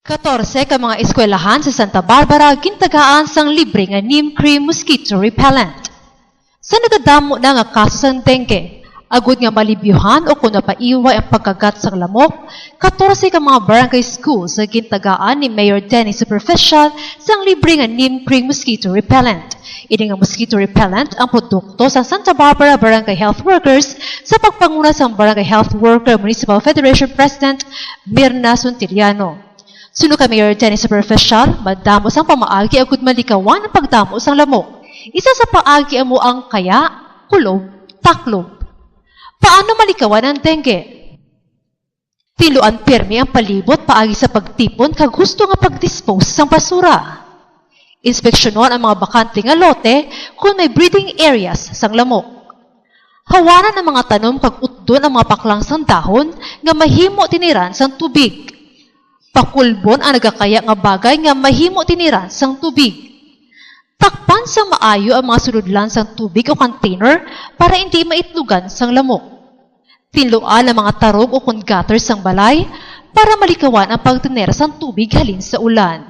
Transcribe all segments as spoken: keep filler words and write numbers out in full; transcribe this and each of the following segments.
Katorse ka mga eskwelahan sa Santa Barbara gintagaan sang libre nga neem cream mosquito repellent. Sa nagadamo na nga kaso sang dengue, agud nga malibyuhan o kon mapaiway ang pagkagat sang lamok, katorse ka mga barangay schools nga gintagaan ni Mayor Denny Superficial sang libre nga neem cream mosquito repellent. Ini nga mosquito repellent ang produkto sang Santa Barbara Barangay Health Workers sa pagpanguna sang Barangay Health Worker Municipal Federation President Mirna Suntiliano. Suno kay Mayor Denny Superficial, madamo sang pamaagi agud malikawan ang pagdamo sang lamok. Isa sa paagi amo ang kaya, kulob, taklob. Paano malikawan ang dengue? Tinluan pirmi ang palibot paagi sa pagtipon kag husto nga pag-dispose sang basura. Inspeksyonon ang mga bakante nga lote kon may breeding areas sang lamok. Hawanan ang mga tanom kag utdon ang mga paklang sang dahon nga mahimo tiniran sang tubig. Pakulbon ang nagakaya nga bagay nga mahimo tiniran sang tubig. Takpan sang maayo ang mga sulodlan sang tubig o container para indi maitlugan sang lamok. Tinluan ang mga tarog o kon gutter sang balay para malikawan ang pagtener sang tubig halin sa ulan.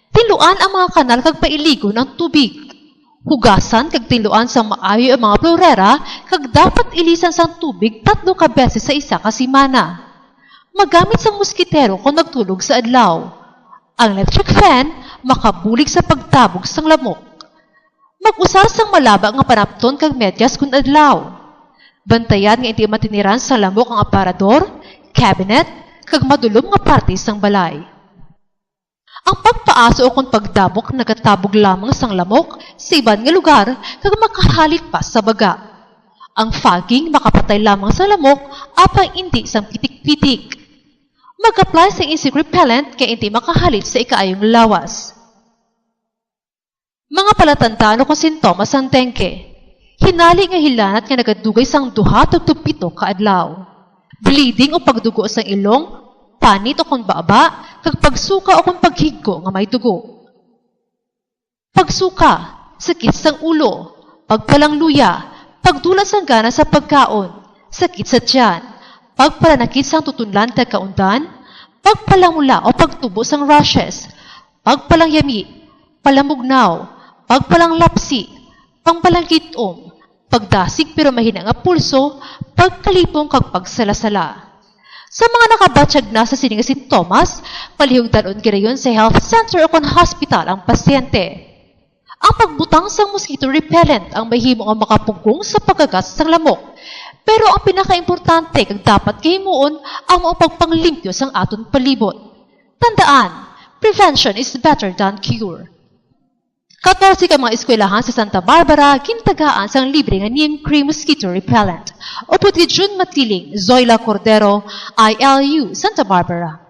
Tinluan ang mga kanal kag pailigon ang tubig. Hugasan kag tinluan sang maayo ang mga florera kag dapat ilisan sang tubig tatlo ka beses sa isa ka semana. Magamit sang moskitero kon magtulog sa adlaw. Ang electric fan makabulig sa pagtabog sang lamok. Mag-usar sang malaba nga panapton kag medyas kon adlaw. Bantayan nga indi matiniran sang lamok ang aparador, cabinet, kag madulom nga parte sang balay. Ang pagpaaso o kon pagdabok nagatabog lamang sang lamok sa iban nga lugar kag makahalit pa sa baga. Ang fogging makapatay lamang sa lamok apang indi sang pitik-pitik. Mag-apply sa insect repellent kay indi makahalit sa ikaayong lawas. Mga palatandaan o kon sintomas sang dengue. Hinali nga hilanat nga nagadugay sang duha tubtob pito ka adlaw. Bleeding o pagdugo sang ilong, panit o kon baba, kag pagsuka o kon paghigko nga may dugo. Pagsuka, sakit sang ulo, pagpalangluya, pagdula sang gana sa pagkaon, sakit sa tiyan, pagpalanakit sang tutunlan kag kaundan, pagpalamula o pagtubo sang rashes, pagpalangyami, palamugnaw, pagpalanglapsi, pagpalanggit-om, pagdasig pero mahina nga pulso, pagkalipong kag pagsalasala. Sa mga nakabatyag na sa sini nga sintomas, palihog dal-on ginayon sa health center o kon hospital ang pasyente. Ang pagbutang sang mosquito repellent ang mahimo nga makapugong sa pagkagat sang lamok. Pero ang pinakaimportante kag dapat kahimuon amo ang pagpanglimpyo sang aton palibot. Tandaan, prevention is better than cure. Katorse ka mga eskwelahan sa Santa Barbara gintagaan sang libre nga neem cream mosquito repellent. Upod kay June Matiling, Zoila Cordero, I L U, Santa Barbara.